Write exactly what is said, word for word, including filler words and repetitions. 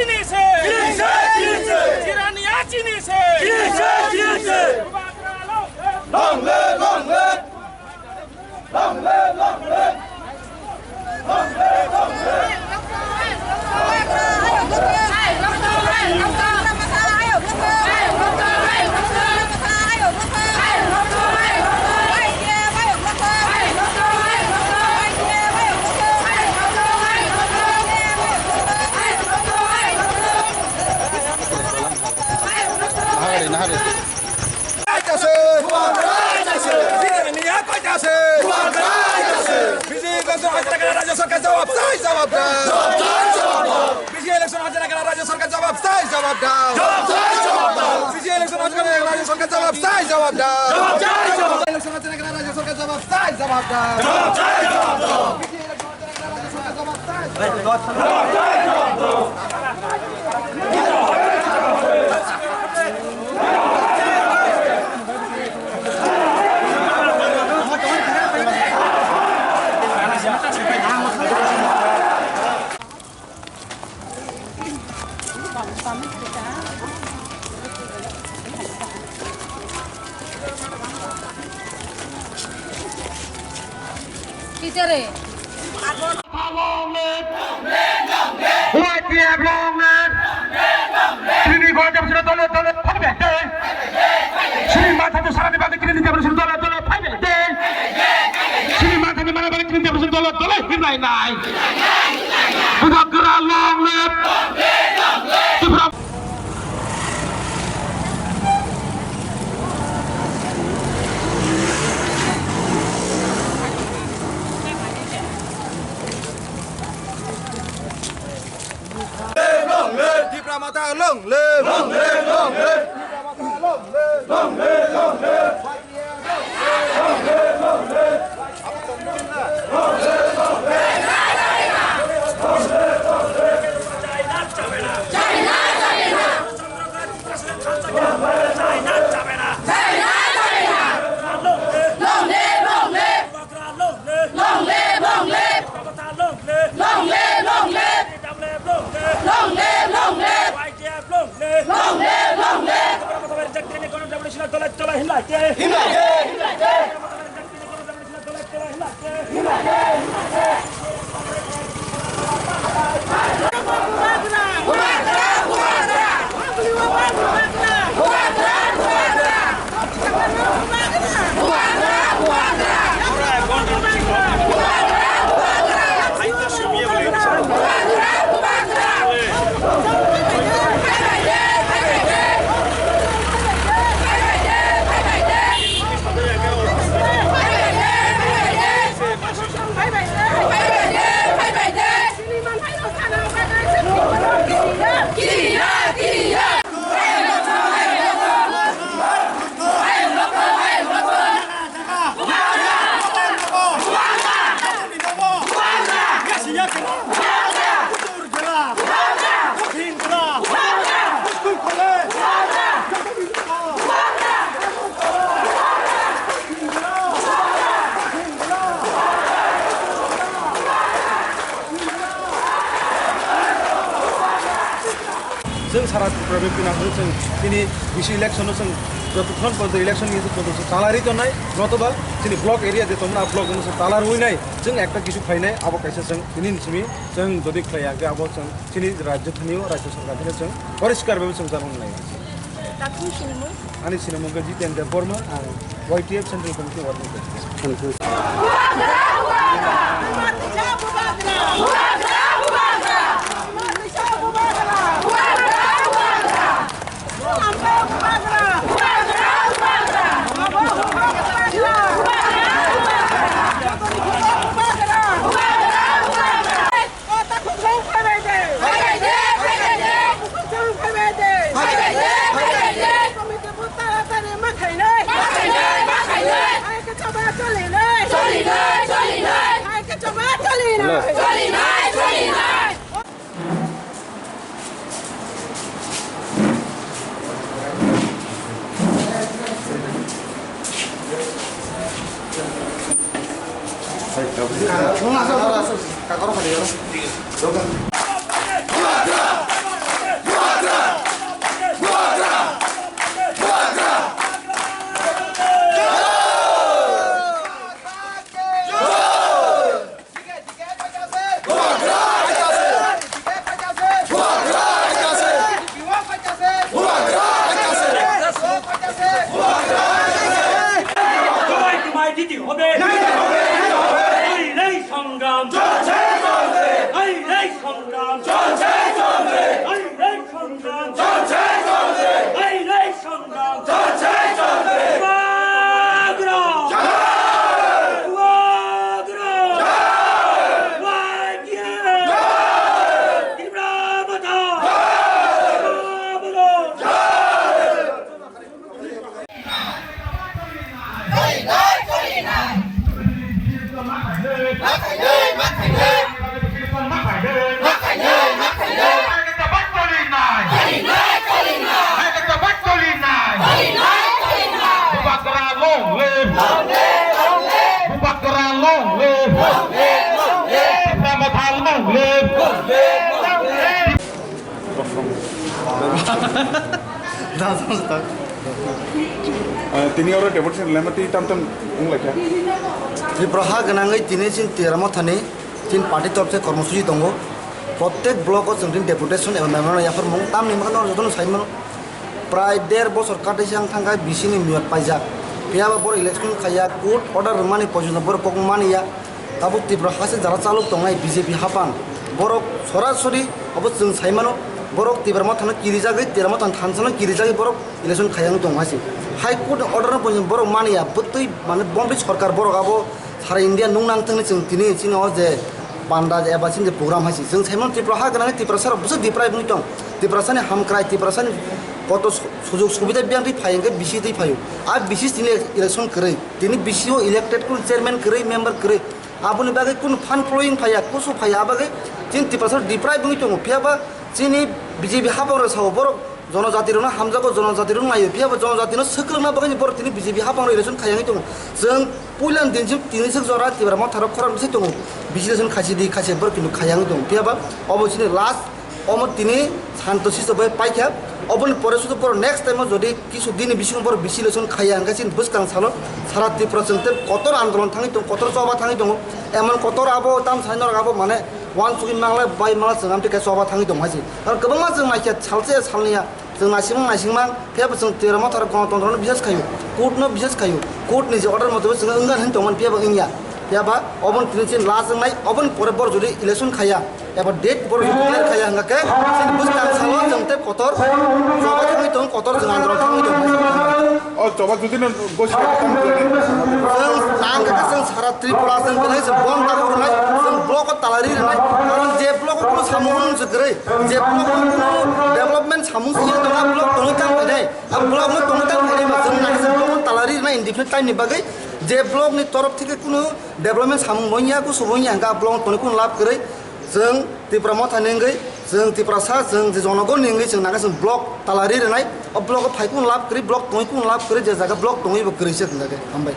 Chini se! Chini se! Chini se! Jirania chini se! Chini se! Chini se! Long live! Long live! Long live! Long live! Long live! Long live! Nahari, nahari. Kaitase. Jirania kaitase. Bisi election hajira kara rajya sarkar jawab chai, jawab da. Bisi election hajira kara rajya sarkar jawab chai, jawab da. Bisi election hajira kara rajya sarkar jawab chai, jawab da. Election hajira kara rajya sarkar jawab chai, jawab da. Teacher eh. Long live! Y T F long live! Chini gora jam sura dole dole phai bai de. Chini matha tu sara ni bade chini jam sura dole dole phai bai de. Chini matha ni mana bade chini jam sura dole dole himlai nai. Bubagra long live! Tipra Tipra Motha long live! Long live, long live! Tipra Motha long live! Long live, long live! Long live, long live! Long live, long live! Long live, long live! Long live, long live! Long live, long live! Himlai de, himlai de! Chwng sara Tripura bai pina hwn chwng tini bisi election no chwng jotokhon porjonto election ni joto chwng talari tongnai, notoba chini block area je tongmani, ah block no chwng talar wi nai, chwng ekta kisu khlai nai, abo kaisa chwng tini ni simi chwng dodi khlai ya, abo chwng chini rajyo thani o rajyo sarkar thani chwng poriskar bai chwng jan hwn nai. Tatung sinimung. Ani sinimung khe Jiten Debbarma, ang Y T F Central Committee Working President. চলছে চলবে। এই রে সংগ্রাম। চলছে চলবে। এই রে সংগ্রাম। চলছে চলবে। উগ্র। উগ্র। ত্রিপুরা মাথা। ত্রিপুরা বলো। Bubagra long live! Bubagra long live! Tipra Motha long live! Ah, tini oro deputation lemati tam tam wnglaikha. Tripura ha gwnangwi tini chini Tipra Mothani chini party torop se kormosuchi tongo. Prottek block o chwng tini deputation eba memorandum yapharmung tamni mwkhang no jotono saimano. Prai der bosor katai se ang thangkha B C ni miyot paijak. Phiya ba borok election khaiya, court order rwmani poison borok kok maniya. Tabuk Tripura haste jara chalok tongnai B J P hapang, borok sorasori obo chwng saimano, borok Tipra Mothano kirijagwi, Tipra Mothani thansano kirijagwi borok election khaiya wng tongo hai se. High Court ni order no poison borok maniya, bwtwi mane bomtwi sorkar borok abo sara India nung nang thangni chwng tini chini o je panda eba chini je program hai se. Chwng saimano Tripura ha gwnangwi Tiprasa rok bwswk deprive wngwi tong. Tiprasani hamkrai, Tiprasani koto su-, sujog subida biyang twi phai hwnkhe B C twi phaio. A B C tini election kwrwi. Tini B C o elected kunu chairman kwrwi, member kwrwi. Aboni bagwi kunu fund flowing phaiya, kusu phaiya, abagwi chini Tiprasa deprive wngwi tongo. Phiya ba chini B J P hapang rok sao borok jonojati rokno hamjago, jonojati rok naio. Phiya ba jonojati no swkrwngna bagwi borok tini B J P hapang rok election khaiya wngwi tongo. Chwng puila din chwng tini swk jora Tipra Motha rok khorang bwsai tongo. B C election khaisi di khaisi borok kintu khaiya wngwi tongo. Phiya ba obo chini last Omo tini santo sisto bai paikha. Oboni pore sudu pore next time o jodi kisu dini bisingo borok bisi election khaiya hwnkhe chini bwskang salo sara Tripura chwng tei kotor andolon thangwi tongo, kotor choba thangwi tongo. Emon kotor abo tam sai norok abo mane uansugwi manglai bai mangla chwng amtwi khe choba thangwi tongo hai se. Aro kwbangma chwng naikha salse salniya chwng naisingmang naisingmang. Phiya bo chwng Tipra Motha rok Ganatantro no bisas khaio, court no bisas khaio, court ni je order mote bo chwng wngya hin tongmani phiya bo wngya. Phiya ba oboni tini chini last wngnai, oboni pore borok jodi election khaiya, eba date borok jodi declare khaiya hwnkha khe chini bwskang salo chwng tei kotor choba thangwi tong, kotor chwng andolon thangwi tong. O choba jodi no gosi khe tamo khe? Chwng nang khe chwng sara Tripura chwng belai chwng bon da rwnai, chwng block o talari rwnai, karon je block o kuno samung se kwrwi, je block o kuno development samung se ya tongna block tongwi tang khainai. A block no tongwi tang khainai ba chwng nai se block no talari rwnai indefinite time ni bagwi je block ni torof theke kunu development samung bo wngya, kusu bo wngya hwnkhe a block no tongwi kunu lab kwrwi chwng Tipra Motha ni wngwi chwng Tiprasa chwng je jonogon ni wngwi chwng nai se block talari rwnai o block o phai kunu lab kwrwi block tongwi kunu lab kwrwi je jaga block tongwi bo kwrwi se hwnkha khe hambai.